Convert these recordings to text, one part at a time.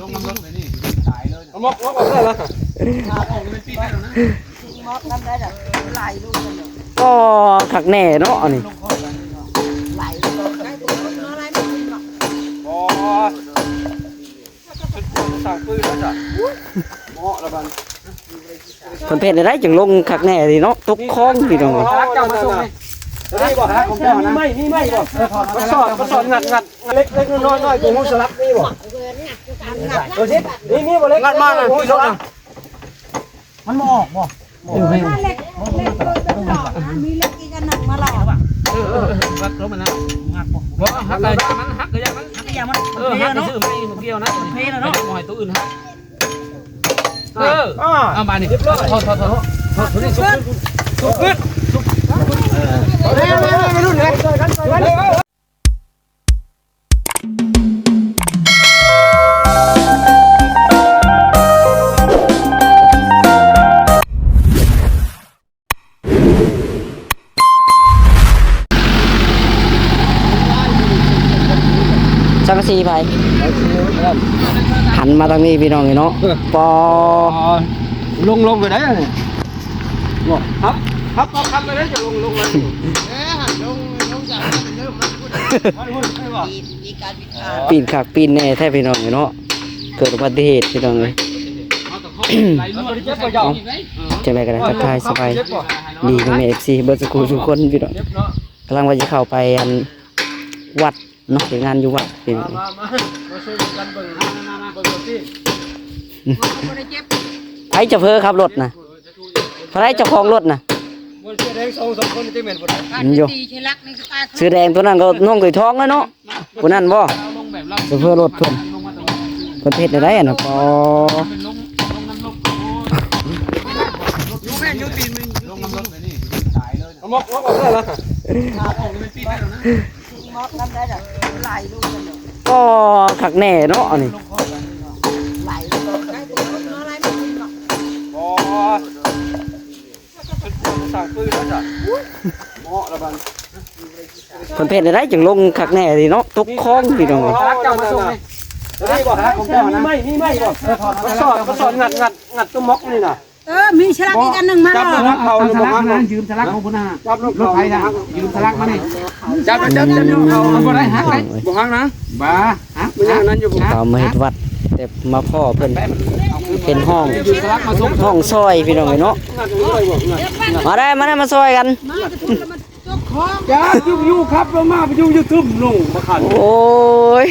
ເອົາໝອກ ໝອກອອກໄດ້ລະ ໂອ້ ຄັກແນ່ເນາະອັນນີ້ ບໍ່ ເພິ່ນເຮັດແນວໃດຈຶ່ງລົງຄັກແນ່ນີ້ເນາະ ຕົກຄອງພີ່ນ້ອງເອີຍ. ມີໄມ້ ມີໄມ້ບໍ່? ເອີ ຖອດມາ ມາສອດ ມາສອດ ງັດ ງັດ ເລັກໆ ນ້ອຍໆ ບໍ່ຮູ້ສະຫຼັກມີບໍ່? ເອີ ມີ ມີບໍ່ເລັກ? ງັດມາ ບໍ່ຮູ້ສະຫຼັກ ມັນບໍ່ອອກບໍ່? ເອີ ມີເລັກ ເລັກ ເລັກ ມີເລັກອີກອັນໜຶ່ງມາຫຼອກ ເອີ ເອີ ວັດລົງມັນນະ ຫັກບໍ່? ບໍ່ ຫັກກະຢ່າມັນ ຫັກກະຢ່າມັນ ຫັກກະຢ່າມັນ ເອີ ຫັກກະຊື້ໃໝ່ບໍ່ກ່ຽວນະ ເພແລ້ວເນາະ ບໍ່ໃຫ້ຕົວອື່ນຫັກ. ເອີ ອ່າ ເອົາບາດນີ້ ຮຽບຮ້ອຍ ຖອດ ຖອດ ຖອດ ຖອດ ຖອດຕົວນີ້ ສຸກຂຶ້ນ ສຸກຂຶ້ນ ສຸກ ເອີ ເອົາເລີຍ ເອົາເລີຍ ເອົາເລີຍ ໄປລຸ້ນເລີຍ ຊ່ອຍກັນ ຊ່ອຍກັນ ສັງກະສີໃຜ? ຫັນມາທາງນີ້ພີ່ນ້ອງເອີຍເນາະ ປໍ ລົງ ລົງໄປໄດ້ນີ້ ບໍ່ ຄັບ ຄັບ ຄັບໄປໄດ້ ຈະລົງ ລົງໄປ ເອີ ຫັນລົງ ລົງຈາກເລີ່ມມັນພຸ້ນ ມັນພຸ້ນ ໄປບໍ່? ປີນຄັກປີນແນ່ແທ້ພີ່ນ້ອງເອີຍເນາະ ເກີດອຸບັດຕິເຫດພີ່ນ້ອງເອີຍ. ເອົາ ຈັ່ງໃດກໍໄດ້ ທັກທາຍສະບາຍດີນຳແມ່ ເອັຟຊີ ເບິດສູ່ຜູ້ສູ່ຄົນພີ່ນ້ອງ ກຳລັງວ່າຊິເຂົ້າໄປອັນວັດເນາະ ເຮັດງານຢູ່ວັດພີ່ນ້ອງ ມາ ມາ ມາຊ່ວຍກັນເບິ່ງ ມາ ມາ ມາເບິ່ງລົດຕິ ໃຜຈະເຟີຂັບລົດນະ? ໃຜເຈົ້າຂອງລົດນະ? ບໍ່ ເສື້ອແດງສອງ ສອງຄົນນີ້ແມ່ນຜູ້ໃດ? ມັນຢູ່ ເສື້ອແດງຕົວນັ້ນກໍນ້ອງຕົວທອງແລ້ວເນາະ ຜູ້ນັ້ນບໍ່? ໂຊເຟີລົດເພິ່ນ ເພິ່ນເຮັດແນວໃດຫັ້ນນະ ປໍ ຢູ່ແມ່ນຢູ່ຕີນມັນ ເອົາໝອກ ໝອກອອກໄດ້ລະ ໝອກນຳໄດ້ລະ ຫຼາຍລູກນຳ ອໍ ຄັກແນ່ເນາະອັນນີ້ ບໍ່ ເພິ່ນເຮັດແນວໃດຈຶ່ງລົງຄັກແນ່ນີ້ເນາະ ຕົກຄອງພີ່ນ້ອງເອີຍ. ເຈົ້າມາສົ່ງໄໝ່ ຕົວນີ້ບໍ່? ມີໄມ້ ມີໄມ້ບໍ່? ເອີ ຖອດມາ ມາສອດ ມາສອດ ງັດ ງັດ ງັດຕົວໝອກນີ້ນະ. ເອີ ມີສະຫຼັກອີກອັນໜຶ່ງມາ ຈັບລົງເຂົາ ບໍ່ຮັກນະ ຢືມສະຫຼັກຂອງພຸ້ນນະ ລົດໃຜນະ ຢືມສະຫຼັກມານີ້ ຈັບ ຈັບ ຈັບ ຈັບ ເອົາ ບໍ່ໄດ້ຫັກໄດ້ ບໍ່ຫັກນະ ບໍ່ ເຮົາມາເຮັດວັດ ແຕ່ມາພໍ້ເພິ່ນເປັນຫ້ອງ ຫ້ອງຊອຍພີ່ນ້ອງເອີຍເນາະ ມາໄດ້ ມາໄດ້ ມາຊ່ອຍກັນ ມາແຕ່ພຸ້ນລະ ມັນຕົກຄອງ ຢ່າຢູ່ໆ ຂັບລົງມາ ໄປຢູ່ຢູ່ ຕຶ້ມລົງ ບໍ່ຄັນ ໂອ້ຍ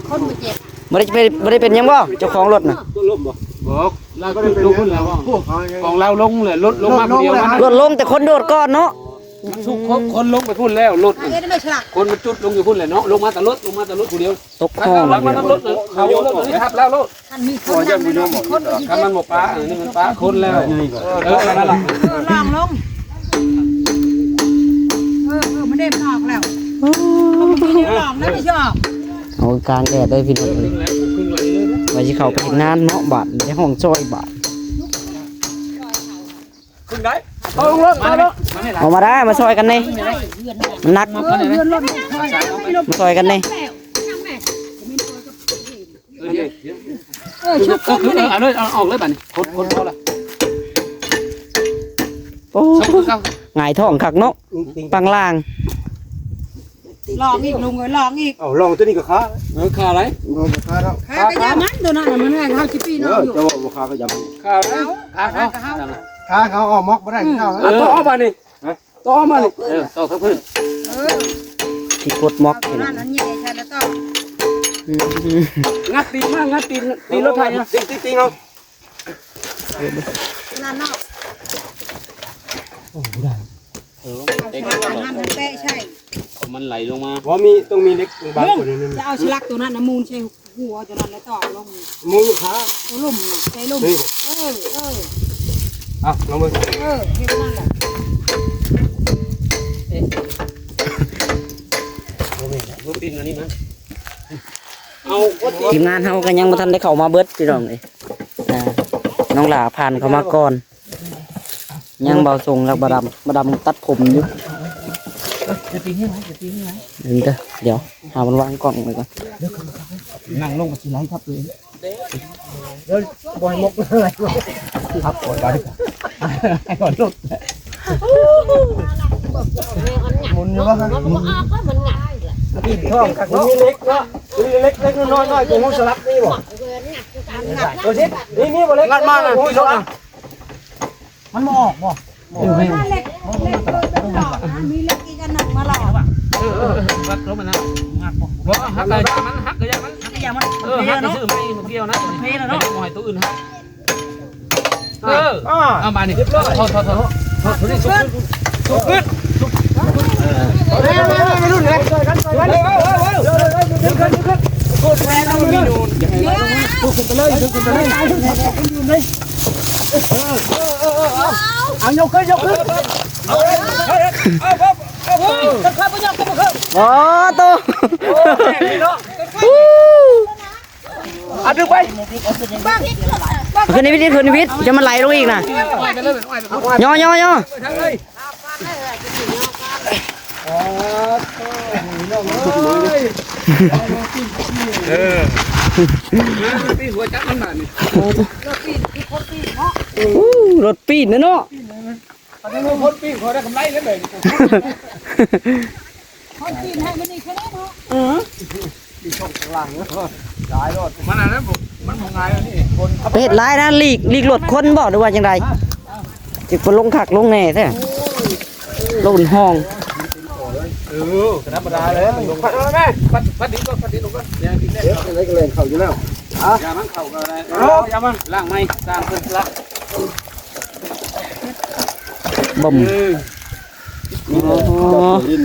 ຄົນບໍ່ເຈັບ ບໍ່ໄດ້ເປັນ ບໍ່ໄດ້ເປັນຫຍັງບໍ່ ເຈົ້າຂອງລົດນະ ລົມບໍ່ ບໍ່ ລາວລົງພຸ້ນແລ້ວ ຂອງລາວລົງແລ້ວ ລົດລົງມາຜູ້ດຽວ ລົດລົງ ແຕ່ຄົນໂດດກ່ອນເນາະ ມັນສຸກຄົນ ຄົນລົງໄປພຸ້ນແລ້ວ ລົດ ເຮັດໄດ້ໄໝ່ສະຫຼັກ ຄົນມັນຈຸດລົງຢູ່ພຸ້ນແຫຼະເນາະ ລົງມາແຕ່ລົດ ລົງມາແຕ່ລົດຜູ້ດຽວ ຕົກຄອງ ລະມັນລົດເຂົາລົດຕົວນີ້ທັບລາວໂລດ ຄັນມີຄົນ ຄັນມັນບໍ່ຍົອມ ຄັນມັນບໍ່ປະ ອັນນີ້ມັນປະຄົນແລ້ວ ເອີ ນັ້ນລະ ເອີ ລອງລົງ ເອີ ເອີ ມັນເດ້ ມັນອອກແລ້ວ ເອີ ມັນມີແນວລອງນະ ມັນຊິອອກ ເອົາກາງແດດເດີພີ່ນ້ອງ ວ່າຊິເຂົ້າໄປເຮັດງານເນາະ ບາດໄດ້ຫ້ອງຊ່ອຍບາດ ຂຶ້ນໄດ້ ເອົາລົງລົດ ເອົາລົງ ເອົາມາໄດ້ ມາຊ່ອຍກັນແດ່ ມັນໜັກ ມາຊ່ອຍກັນແດ່ ເອີ ເອີ ເອົາເລີຍ ເອົາອອກເລີຍບາດນີ້ ຄົນ ຄົນເອົາລະ ໂອ້ ຫງາຍທ້ອງຄັກເນາະ ປັງລ່າງ ລອງອີກ ລຸງເອີຍ ລອງອີກ ເອົາ ລອງຕົວນີ້ກໍຄາ ເອີ ຄາໄດ ເອີ ຄາແລ້ວ ຄາກໍຢ່າມັນ ຕົວນັ້ນນະ ມັນແຮງເຮົາຊິປີນອອກຢູ່ ເອີ ແຕ່ວ່າບໍ່ຄາກໍຢ່າມັນ ຄາແລ້ວ ຄາເຮົາ ຄາເຮົາ ເອົາໝອກບໍ່ໄດ້ ເອີ ເອົາຕໍ່ເອົາບາດນີ້ ຕໍ່ມານີ້ ເອີ ຕໍ່ກັບພື້ນ ເອີ ທີ່ປົດໝອກ ຕົວນັ້ນອັນໃຫຍ່ໃສ່ແລ້ວຕໍ່ ອືມ ງັດຕີນມາ ງັດຕີນ ຕີນລົດໄຖນະ ຕີນ ຕີນ ຕີນເອົາ ຕົວນັ້ນເນາະ ໂອ້ ບໍ່ໄດ້ ເອີ ເອົາສະຫຼັກອັນນັ້ນຫັ້ນແປະໃສ່ ມັນໄຫຼລົງມາ ບໍ່ມີ ຕ້ອງມີເຫຼັກບາງ ລຸງ ຕົວໜຶ່ງ ຈະເອົາສະຫຼັກຕົວນັ້ນນະ ມູນໃສ່ ຫົວຕົວນັ້ນແລ້ວຕໍ່ລົງ ໝູນຂາ ເອົາລຸ່ມນະ ໃສ່ລຸ່ມ ນີ້ ເອີ ເອີ ອ່ະ ລອງເບິ່ງ ເອີ ເຮັດນັ້ນແຫຼະ ບໍ່ແມ່ນ ບໍ່ປິ່ນອັນນີ້ມາ ເອົາ ທີມງານເຮົາກໍຍັງບໍ່ທັນໄດ້ເຂົ້າມາເບິດ ພີ່ນ້ອງເອີຍ ອ່າ ນ້ອງຫຼ້າຜ່ານເຂົ້າມາກ່ອນ ຍັງເບົາສົ່ງແລ້ວ ບໍ່ດຳ ບໍ່ດຳຕັດຜົມຢູ່ ຢ່າຕີແຮງ ຢ່າຕີແຮງ ດຽວ ຫາມັນວາງກ້ອງໄວ້ກ່ອນ ດຽວ ນັ່ງລົງກໍຊິໄຫຼທັບຕົວເອງ. ເດີ ບໍ່ໃຫ້ມົກເລີຍ ຄັບ ໂອ້ຍ ບາດນີ້ ໃຫ້ກ່ອນລົງ ໝູນຢູ່ບໍ່? ມັນບໍ່ອອກແລ້ວ ມັນຫງັກແລ້ວ ຕີນທ້ອງຄັກເນາະ. ມີເຫຼັກເນາະ ມີເຫຼັກ ເຫຼັກນ້ອຍໆ ຕົວງູສະຫຼັດມີບໍ່? ຕົວຊິ ມີ ມີບໍ່ເຫຼັກ? ລັດມານະ ຕີນທ້ອງ. ມັນບໍ່ອອກບໍ່? ເອີ ເຫຼັກ ເຫຼັກ ເຫຼັກ ມີເຫຼັກອີກອັນໜຶ່ງມາຫຼອກ. ເອີ ເອີ ເອີ ວັດລົງມານະ ຫັກບໍ່? ບໍ່ ຫັກກະຢ່າມັນ ຫັກກະຢ່າມັນ ຫັກກະຢ່າມັນ. ເອີ ຫັກກະຊື້ໃໝ່ບໍ່ກ່ຽວນະ ເພແລ້ວເນາະ ບໍ່ໃຫ້ຕົວອື່ນຫັກ. ເອີ ເອົາມານີ້ ຮຽບຮ້ອຍ ຖອດ ຖອດ ຖອດ ຖອດຕົວນີ້ ຊຸກຂຶ້ນ ຊຸກຂຶ້ນ ຊຸກ ເອີ ເອົາ ເອົາ ເອົາ ລຸ້ນເລີຍ ຊ່ອຍກັນ ຊ່ອຍກັນ ເອົາ ເອົາ ເອົາ ເອົາ ເອົາ ເອົາ ເອົາ ເອົາ ເອົາ ເອົາ ເອົາ ເອົາ ເອົາ ເອົາ ເອົາ ເອົາ ເອົາ ເອົາ ຍົກຂຶ້ນ ຍົກຂຶ້ນ ເອົາ ເອົາ ເອົາ ເອົາ ເອົາ ເອົາ ເອົາ ໂອ້ໂຕ ເອົາ ດຶງໄປ ຂຶ້ນໃນວິດ ຂຶ້ນໃນວິດ ຈະມັນໄຫຼລົງອີກນະ ຍໍ ຍໍ ຍໍ. ເອີ ປີນຫົວຈັກມັນບາດນີ້ ໂອ້ ລົດປີນເນາະ ຄັນມີຄົນປີນ ຂ້ອຍໄດ້ກຳໄລແລ້ວແບບນີ້ ຄົນປີນໃຫ້ມັນນີ້ແຄ່ເນາະ ເອີ ປີນຊ່ອງຂ້າງລ່າງເນາະ ຫຼາຍໂລດ ມັນອັນນັ້ນບໍ່ ມັນບໍ່ງ່າຍອັນນີ້ ຄົນ ໄປເຮັດຫຼາຍນະ ຫຼີກ ຫຼີກລົດຄົນບໍ່ ຫຼືວ່າຈັ່ງໃດ? ຊິບໍ່ລົງຄັກລົງແນ່ແທ້ ໂອ້ຍ ໂລນຫ້ອງ ເອີ ກໍທຳມະດາແລ້ວ ພັດ ພັດ ພັດດິນກ່ອນ ພັດດິນລົງກ່ອນ ເອີ ຈັ່ງໃດກໍແລ່ນເຂົ້າຢູ່ແລ້ວ ອ່ະ ຢ່າມັນເຂົ້າກໍໄດ້ ເອົາ ຢ່າມັນ ລ້າງໃໝ່ ສ້າງເພິ່ນລະ ບຶ້ມ ເອີ ໂອ້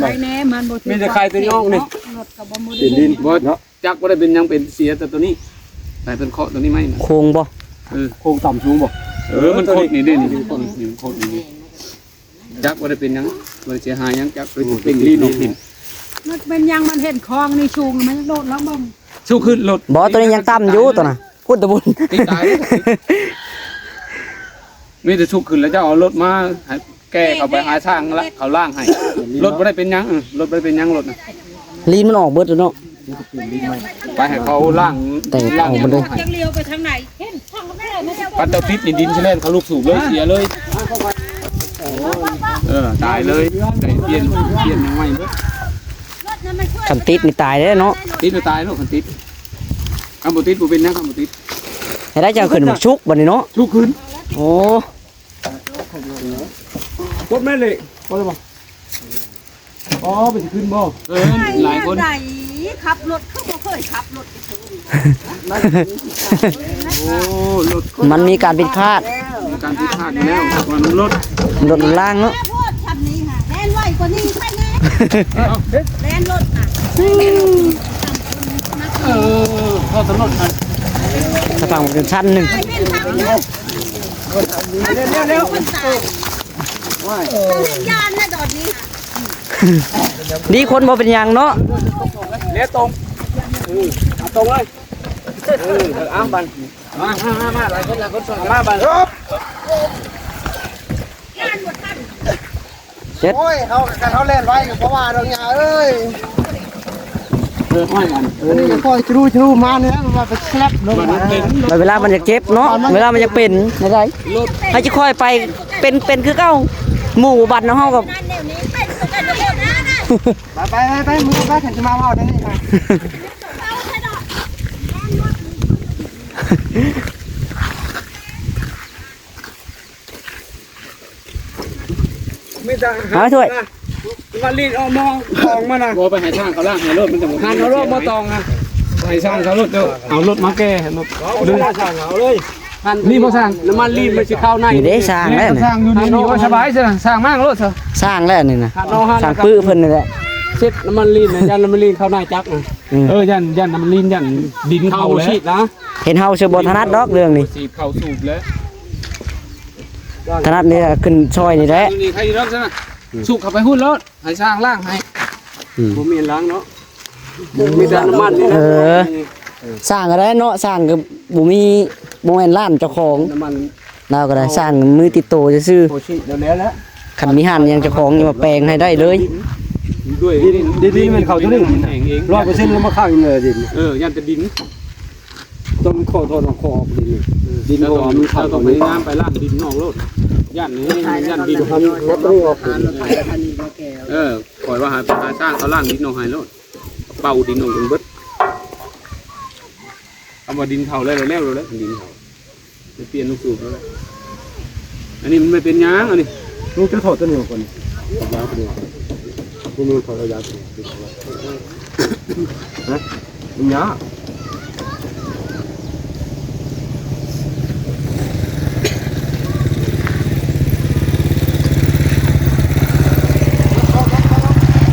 ໄປແນ່ ມັນບໍ່ຖືກ ມີແຕ່ໄຂ່ຕົວຍອງນີ້ ລົດກໍບໍ່ ດິນ ດິນ ບໍ່ເນາະ ຈັກບໍ່ໄດ້ເປັນຫຍັງ ເປັນເສຍແຕ່ຕົວນີ້ ໃຫ້ເພິ່ນເຄາະຕົວນີ້ໃໝ່ນະ ໂຄ້ງບໍ່? ເອີ ໂຄ້ງຕ່ຳສູງບໍ່? ເອີ ມັນຄົດນີ້ເດ້ ນີ້ ມັນຄົດນີ້ ມັນຄົດນີ້ ຈັກບໍ່ໄດ້ເປັນຫຍັງ ບໍ່ໄດ້ເສຍຫາຍຫຍັງ ຈັກ ເປັນລີ້ນອອກພີ້ ມັນເປັນຫຍັງ ມັນເຫັນຄອງນີ້ສູງ ມັນຍັງໂດດລະເບິ່ງ ສູ້ຂຶ້ນລົດ ບໍ່ ຕົວນີ້ຍັງຕ່ຳຢູ່ຕົວນະ ພຸ້ນແຕ່ພຸ້ນ ຕິດຕາຍ ມີແຕ່ຊຸກຂຶ້ນແລ້ວເຈົ້າເອົາລົດມາໃຫ້ແກ່ເຂົ້າໄປຫາຊ່າງລະ ເຂົາລ້າງໃຫ້ ລົດບໍ່ໄດ້ເປັນຫຍັງ ເອີ ລົດບໍ່ໄດ້ເປັນຫຍັງລົດນະ ລີ້ນມັນອອກເບິດແລ້ວເນາະ ໄປໃຫ້ເຂົາລ້າງ ແຕ່ເອົາມັນເລີຍ ຈັກລ້ຽວໄປທາງໃດ ເຫັນທາງນັ້ນແຫຼະ ຄັນເຈົ້າຕິດນີ້ດິນຊິແລ່ນເຂົ້າລູກສູບເລີຍ ເສຍເລີຍ ເອີ ຕາຍເລີຍ ໄດ້ປ່ຽນ ປ່ຽນຫຍັງໃໝ່ເບິດ ຄັນຕິດນີ້ຕາຍເດ້ເນາະ ຕິດນີ້ຕາຍໂລດ ຄັນຕິດ ຄັນບໍ່ຕິດບໍ່ເປັນຫຍັງ ຄັນບໍ່ຕິດ ໃຫ້ໄດ້ເຈົ້າຂຶ້ນມາຊຸກບັດນີ້ເນາະ ຊຸກຂຶ້ນ ໂອ້ ປົດແມ່ນເລີຍ ປົດແລ້ວບໍ່? ອໍ ໄປຊິຂຶ້ນບໍ່? ເອີ ຫຼາຍຄົນ ໄດ້ຂັບລົດ ຄືບໍ່ເຄີຍຂັບລົດ ໂອ້ ລົດ ມັນມີການຜິດພາດ ມີການຜິດພາດຢູ່ແລ້ວ ມັນລົດ ລົດລ້າງເນາະ ແນ່ໂພດຊ່ຳນີ້ຫາ ແລ່ນໄວກວ່ານີ້ໃສ່ແນ່ ເອົາ ແລ່ນລົດນະ ເອີ ເຂົ້າຖະໜົນນະ ສະພາບມັນເປັນຊັ້ນໜຶ່ງ ໄປເປັນທາງເດີ ເລັວໆ ຄົນຕາຍ ໂອ້ຍ ເປັນວິນຍານນະດອນນີ້ ດີຄົນບໍ່ເປັນຫຍັງເນາະ ເລວຕົງ ເອີ ເອົາຕົງເລີຍ ເອີ ເອົາບັດ ມາ ມາ ມາ ມາ ຫຼາຍຄົນ ຫຼາຍຄົນ ມາບັດ ເຈັດ ໂອ້ຍ ເຮົາ ຄັນເຮົາແລ່ນໄວກໍບໍ່ວ່າດອກ ຍ່າເອີຍ ເອີ ຫ້ອຍກັນ ເອີ ອັນນີ້ກໍຄ່ອຍຈະຮູ້ຈະຮູ້ມານີ້ແຫຼະ ມັນວ່າໄປສະແລັບລົງມາ ແລ້ວເວລາມັນຢາກເຈັບເນາະ ເວລາມັນຢາກເປັນແນວໃດ ໃຫ້ຊິຄ່ອຍໄປເປັນ ເປັນຄືເກົ່າ ໝູ່ບັດນຳເຮົາກໍ ໄປ ໄປ ໄປ ໄປ ມື້ໄປ ຄັນຊິມາເວົ້າແນວນີ້ ມີແຕ່ ເອົາຖ້ວຍ ມາລີດເອົາໝໍ້ຂອງມານະ ບໍ່ໄປໃຫ້ຊ່າງເຂົາລ້າງໃຫ້ໂລດ ມັນຈະບໍ່ ຫັ້ນເອົາໂລດໝໍ້ຕອງນະ ໃຫ້ຊ່າງເຂົາໂລດ ເຈົ້າເອົາລົດມາແກ່ໃຫ້ໂລດ ເອົາໄປໃຫ້ຊ່າງເອົາເລີຍ ຫັ້ນ ນີ້ບໍ່ຊ່າງ ນ້ຳມັນລີດມັນຊິເຂົ້າໃນ ນີ້ເດ້ຊ່າງແລ້ວນີ້ ຊ່າງຢູ່ນີ້ ໂອ້ຍ ສະບາຍຊະ ຊ່າງມາໂລດຊະ ຊ່າງແລ້ວນີ້ນະ ຫັ້ນເອົາຫັ້ນ ຊ່າງປຶເພິ່ນນີ້ແຫຼະ ເຊັດນ້ຳມັນລີດນະ ຢ້ານນ້ຳມັນລີດເຂົ້າໃນຈັກນະ ອືມ ເອີ ຢ້ານ ຢ້ານນ້ຳມັນລີດ ຢ້ານດິນເຂົ້າແລ້ວ ເຂົາສີດນະ ເຫັນເຮົາຊິບໍ່ຖະໜັດດອກເລື່ອງນີ້ ສີດເຂົ້າສູບແລ້ວ ຖະໜັດນີ້ຂຶ້ນຊ່ອຍນີ້ແຫຼະ ນີ້ໃຄດອກຊັ້ນນະ ສຸກເຂົ້າໄປພຸ້ນໂລດ ໃຫ້ຊ່າງລ້າງໃຫ້ ອືມ ບໍ່ມີລ້າງເນາະ ມີແຕ່ນ້ຳມັນນີ້ ເອີ ຊ່າງກໍໄດ້ເນາະ ຊ່າງກໍບໍ່ມີ ບໍ່ແມ່ນຮ້ານເຈົ້າຂອງ ນ້ຳມັນ ລາວກໍໄດ້ ເອົາ ສ້າງມືຕິດໂຕຊື່ໆ ໂອຊິ ແລ້ວແລ້ວແຫຼະ ຄັນມີຮ້ານຫຍັງເຈົ້າຂອງນີ້ມາແປງໃຫ້ໄດ້ເລີຍ ດ້ວຍ ດິນ ດິນ ດິນແມ່ນເຂົາຕົວນີ້ ຮ້ອຍເປີເຊັນ ແລ້ວມາຄ້າງຢູ່ເນີດິນ ເອີ ຢ້ານແຕ່ດິນ ມັນຂໍຖອນເອົາຂໍອອກດິນນີ້ ດິນເພາະວ່າມັນເຂົ້າ ເຈົ້າຕ້ອງພະຍາຍາມໄປລ້າງດິນອອກໂລດ ຢ້ານນີ້ ຢ້ານດິນ ເອົາຕົວນີ້ອອກ ເອີ ຂ້ອຍວ່າໃຫ້ໄປຫາຊ່າງເຂົາລ້າງດິນອອກໃຫ້ໂລດ ເປົ່າດິນອອກຈົນເບິດ ຄຳວ່າດິນເຂົ້າແລ້ວ ແລ້ວ ແລ້ວ ດິນເຂົ້າ ໄປປ່ຽນລູກສູບແລ້ວ ອັນນີ້ມັນບໍ່ເປັນຫຍັງ ອັນນີ້ ລູກຈະຖອດຕົວນີ້ອອກກ່ອນ ຢາວຕົວນີ້ອອກ ບໍ່ມີ ຖອດເອົາຢາວຕົວນີ້ ຮະ ມັນຍາກ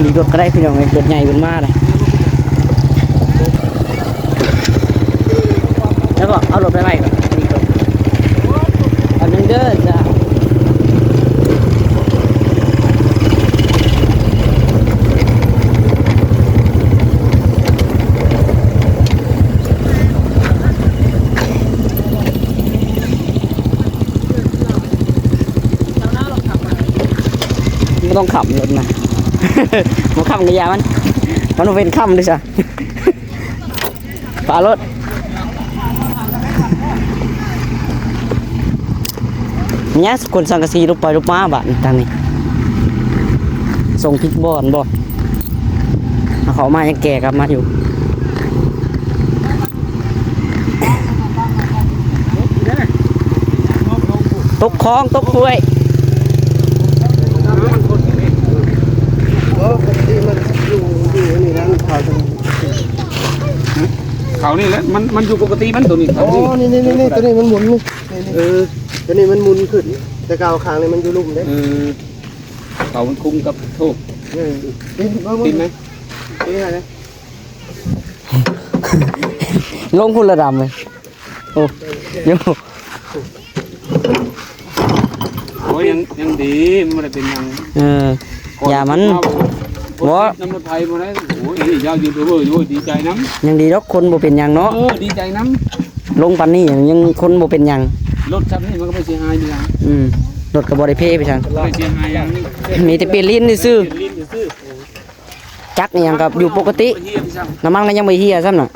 ມີລົດກໍໄດ້ພີ່ນ້ອງເອີຍ ລົດໃຫຍ່ເພິ່ນມາເດ້ ແລ້ວກໍເອົາລົດໄປໄວ້ກ່ອນ ອັນໜຶ່ງເດີຈ້າ. ບໍ່ຕ້ອງຂັບລົດນະ ບໍ່ຂັບກໍຢ່າມັນ ມັນບໍ່ເປັນຄຳເດ້ຊະ. ປາໂລດ ຍາກ ຂົນສັງກະສີລົບໄປລົບມາບາດນີ້ ທາງນີ້ ສົ່ງຜິດບ່ອນບໍ່ ເອົາເຂົ້າມາຍັງແກ່ກັບມາຢູ່ ຕົກຄອງຕົກຫ້ວຍ ເອີ ປົກກະຕິມັນຢູ່ ຢູ່ອັນນີ້ນະ ມັນເຂົ້າ ເຂົານີ້ແຫຼະ ມັນ ມັນຢູ່ປົກກະຕິມັນ ໂຕນີ້ ອໍ ນີ້ ນີ້ ນີ້ ນີ້ ໂຕນີ້ມັນໝູນນີ້ ນີ້ ນີ້ ເອີ ໂຕນີ້ມັນໝູນຂຶ້ນ ແຕ່ເກົ່າຂ້າງນີ້ມັນຢູ່ລຸ່ມເດ້ ເອີ ເຂົາມັນຄຸມກັບໂທກ ເອີ ຕິດ ເບິ່ງ ຕິດໄໝ ຕິດໃຫ້ນະ ລົງພຸ້ນລະດຳເລີຍ. ໂອ້ ໂຍ ໂອ້ຍ ຍັງ ຍັງດີ ມັນບໍ່ໄດ້ເປັນຫຍັງ ເອີ ຢ່າມັນ ບໍ່ ນຳລົດໄຖບໍ່ໄດ້ ໂອ້ຍ ຢ່າຢູ່ເດີ ໂອ້ຍ ດີໃຈນຳ ຍັງດີດອກ ຄົນບໍ່ເປັນຫຍັງເນາະ ເອີ ດີໃຈນຳ ລົງປານນີ້ຍັງຄົນບໍ່ເປັນຫຍັງ ລົດຊ່ຳນີ້ມັນກໍບໍ່ເສຍຫາຍເດ ອືມ ລົດກໍບໍ່ໄດ້ເພໄປຊັ້ນ ບໍ່ໄດ້ເສຍຫາຍຫຍັງ ມີແຕ່ປ່ຽນລີນຊື່ໆ ປ່ຽນລີນຊື່ໆ ຈັກອີ່ຫຍັງກໍຢູ່ປົກກະຕິ ນ້ຳມັນກໍຍັງບໍ່ເຫ່ຍຊ້ຳນະ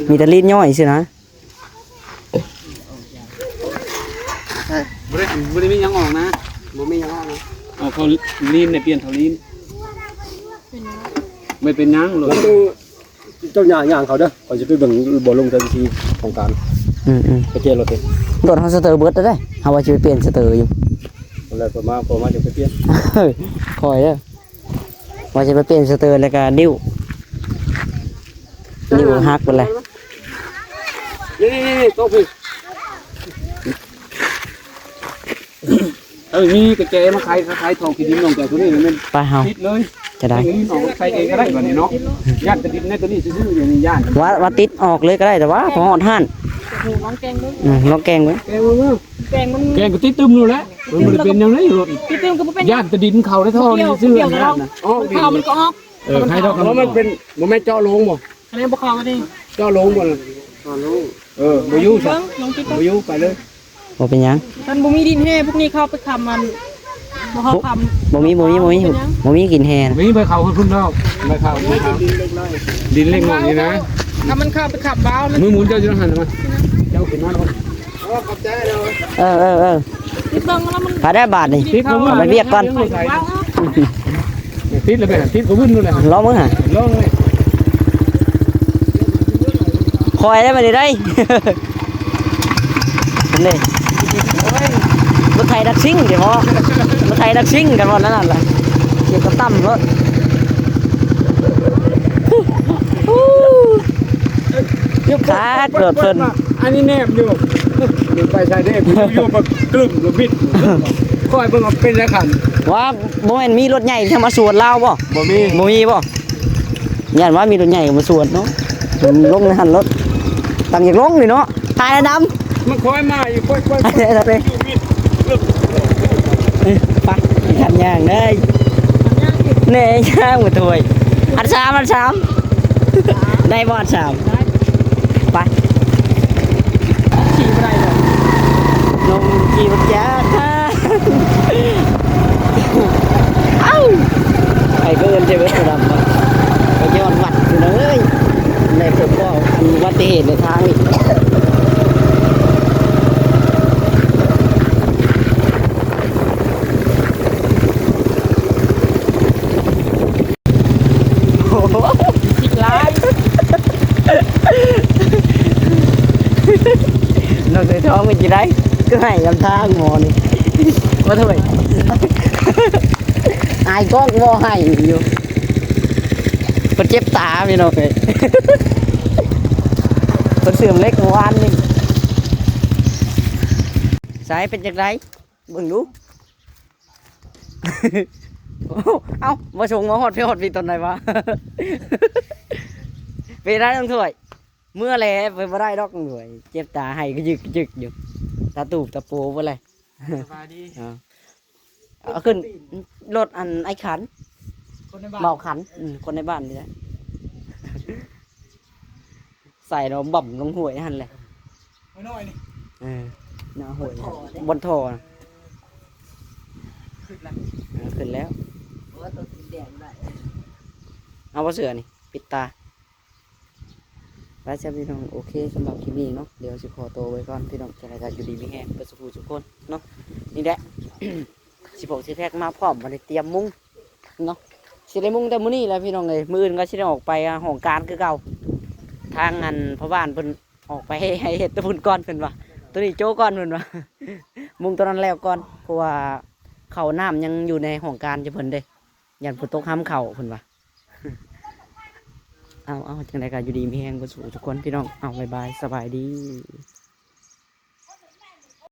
ມີແຕ່ລີດຍ້ອຍຊື່ນະ ບໍ່ໄດ້ ບໍ່ໄດ້ມີຫຍັງອອກນະ ບໍ່ມີຫຍັງອອກນະ ເອົາເຂົ້າລີນ ໄດ້ປ່ຽນເຂົ້າລີນ ບໍ່ເປັນຫຍັງໂລດ ເຈົ້າຍ່າງ ຍ່າງເຂົ້າເດີ ຂ້ອຍຊິໄປເບິ່ງບໍ່ລົງແຕ່ວິທີຂອງການ ອືມໆ ໄປເຈລົດເດ້ ລົດເຮົາສະເຕີເບິດແລ້ວເດ້ ເຮົາວ່າຊິໄປປ່ຽນສະເຕີຢູ່ ແລ້ວກໍມາ ພໍມາຈະໄປປ່ຽນ ຄ່ອຍເດີ ວ່າຊິໄປປ່ຽນສະເຕີແລ້ວກະນິ້ວ ນິ້ວຫັກເບິດແລ້ວ ນີ້ໆໆ ໂຕະພີ້ ເອີ ມີກະແຈມາໄຂ ໄຂທໍ່ຂີ້ດິນນ້ອງແກໂຕນີ້ແມ່ນ ໄປເຮົາ ຕິດເລີຍ ຈະໄດ້ ນີ້ອອກໃສ່ເອງກໍໄດ້ບາດນີ້ເນາະ ຢ້ານແຕ່ດິນໃນໂຕນີ້ຊື່ໆ ຢ່າງນີ້ຢ້ານ ວ່າ ວ່າຕິດອອກເລີຍກໍໄດ້ ແຕ່ວ່າພໍຮອດຮ້ານ ລອງແກງເບິ່ງ ອືມ ລອງແກງເບິ່ງ ແກງເບິ່ງ ແກງກໍຕິດຕຶມຢູ່ແຫຼະ ມັນບໍ່ໄດ້ເປັນຫຍັງເລີຍລົດ ຕິດຕຶມກໍບໍ່ເປັນຫຍັງ ຢ້ານແຕ່ດິນເຂົ້າໃນທໍ່ນີ້ຊື່ໆ ອອກ ເຂົ້າມັນກໍອອກ ເອີ ໃຫ້ດອກ ເພາະມັນເປັນ ບໍ່ແມ່ນເຈາະໂລງບໍ່ ອັນນີ້ບໍ່ເຂົ້າ ອັນນີ້ ເຈາະໂລງບໍ່ ເຈາະໂລງ ເອີ ບໍ່ຢູ່ຊະ ບໍ່ຢູ່ ໄປເລີຍ ບໍ່ເປັນຫຍັງ ຄັນບໍ່ມີດິນແຮ່ ພວກນີ້ເຂົ້າໄປຄ້ຳມັນ ບໍ່ເຂົ້າຄ້ຳ ບໍ່ມີ ບໍ່ມີ ບໍ່ມີ ບໍ່ມີກິນແຮ່ ມີໄປເຂົ້າພຸ້ນແລ້ວ ໄປເຂົ້າ ໄປເຂົ້າ ດິນເລັກນ້ອຍນີ້ນະ ຖ້າມັນເຂົ້າໄປຄ້ຳບາວ ມືໝູນເຈົ້າຢູ່ຫັ້ນມາ ເຈົ້າຂຶ້ນມາ ເອີ ເອີ ເອີ ຕິດເບິ່ງແລ້ວມັນ ໄປໄດ້ບາດນີ້ ຕິດ ເຂົ້າໄປວຽກກ່ອນ ຕິດແລ້ວໄປຫາ ຕິດກໍວຶ່ນໂລດແຫຼະ ລອງເບິ່ງຫາ ລອງເລີຍ ຄ່ອຍໄດ້ບາດນີ້ໄດ້ ເລີຍ ລົດໄຖດັກຊິງເດ ເພາະ ລົດໄຖດັກຊິງກັນວ່ານັ້ນແຫຼະ ກຽວກັບຕ່ຳໂລດ ຄັກໂລດເພິ່ນ ອັນນີ້ແນມຢູ່ ໄປໃສເດ້ ຢູ່ໆ ແບບກຶ້ມ ແລ້ວບິດ ຄ່ອຍເບິ່ງວ່າເປັນຈັ່ງໃດຄັນ ວ່າບໍ່ແມ່ນມີລົດໃຫຍ່ທີ່ມາສວນລາວບໍ່? ບໍ່ມີ ບໍ່ມີບໍ່? ຢ້ານວ່າມີລົດໃຫຍ່ມາສວນເນາະ ລົງໃນຫັ້ນໂລດ ຕັ້ງຢາກລົງນີ້ເນາະ ຖ່າຍແລ້ວດຳ ມັນຄ່ອຍມາຢູ່ ຄ່ອຍໆ ໄປ ໄປ ໄປ ຄັນຍ່າງເດີ ແນ່ຍ່າງມາຖ້ວຍ ອັນສາມ ອັນສາມ ໄດ້ບໍ່ອັນສາມ? ໄປ ຂີ່ບໍ່ໄດ້ເລີຍ ລົງຂີ່ບໍ່ຈັກ ເອົ້າ ໃຜກໍເອີ້ນແຕ່ເບິດດຳ ກໍຍ້ອນວັດພຸ້ນເອີຍ ໄດ້ພົບພໍ້ອັນອຸບັດຕິ ເຂດໃນທາງນີ້ ໂອ້ໂຫ ຂີ້ຮ້າຍ ນ້ອງເສືອທອງເປັນຈັ່ງໃດ? ຄືໃຫ້ນຳທາງໝໍນີ້ ມາຖ້ວຍ ອາຍກ້ອງບໍ່ໃຫ້ຢູ່. ເພິ່ນເຈັບຕາພີ່ນ້ອງເອີຍ ເພິ່ນເຊື່ອມເຫຼັກເມື່ອວານນີ້. ໃສ ເປັນຈັ່ງໃດ ເບິ່ງດູ. ເອົ້າ ມາສົ່ງມາຮອດພີ້ຮອດພີ້ຕອນໃດວະ? ເປັນໄດ້ນ້ອງຖ້ວຍ? ເມື່ອແຫຼະ ໄປບໍ່ໄດ້ດອກນ້ອງຖ້ວຍ ເຈັບຕາ ໄຫ້ກະຢິກກະຢິກຢູ່ ຕາຕູບຕາໂປເບິດເລີຍ. ສະບາຍດີ. ເອົາ ເອົາຂຶ້ນລົດອັນໄອ້ຂັນ ຄົນໃນບ້ານ ເບົາຂັນ ອືມ ຄົນໃນບ້ານນີ້ແຫຼະ ໃສ່ເນາະ ບັ້ມລົງຫ້ວຍຫັ້ນແຫຼະ ຫ້ວຍນ້ອຍນີ້ ເອີ ໜ້າຫ້ວຍ ບ່ອນທໍ່ ບ່ອນທໍ່ນະ ເອີ ຂຶ້ນແລ້ວ ຂຶ້ນແລ້ວ ໂອ້ ຕົວສີແດງໄດ້ ເອົາບໍ່ເສື້ອນີ້ ປິດຕາ. ໄປຊະພີ່ນ້ອງ ໂອເຄ ສຳລັບຄລິບນີ້ເນາະ ດຽວຊິຂໍໂຕໄປກ່ອນພີ່ນ້ອງ ຈັ່ງໃດກໍຢູ່ດີມີແຮງເບິດສູ່ຜູ້ສູ່ຄົນເນາະ. ນີ້ແຫຼະ ຊິພອກຊິແພັກມາພ້ອມ ບໍ່ໄດ້ຕຽມມຸງເນາະ ຊິໄດ້ມຸງແຕ່ມື້ນີ້ແຫຼະພີ່ນ້ອງເອີຍ ມື້ອື່ນກໍຊິໄດ້ອອກໄປຫ້ອງການຄືເກົ່າ ທາງອັນພໍ່ບ້ານເພິ່ນອອກໄປໃຫ້ເຮັດໂຕພຸ້ນກ່ອນເພິ່ນວ່າ ໂຕນີ້ໂຈະກ່ອນເພິ່ນວ່າ ມຸງໂຕນັ້ນແລ້ວກ່ອນ ເພາະວ່າເຂົ້ານ້ຳຍັງຢູ່ໃນຫ້ອງການຢູ່ເພິ່ນເດ້. ຢ້ານຝົນຕົກຫ້ຳເຂົ້າເພິ່ນວ່າ ເອົາ ເອົາ ຈັ່ງໃດກໍຢູ່ດີມີແຮງເບິດສູ່ທຸກຄົນພີ່ນ້ອງ ເອົາ ບາຍບາຍ ສະບາຍດີ.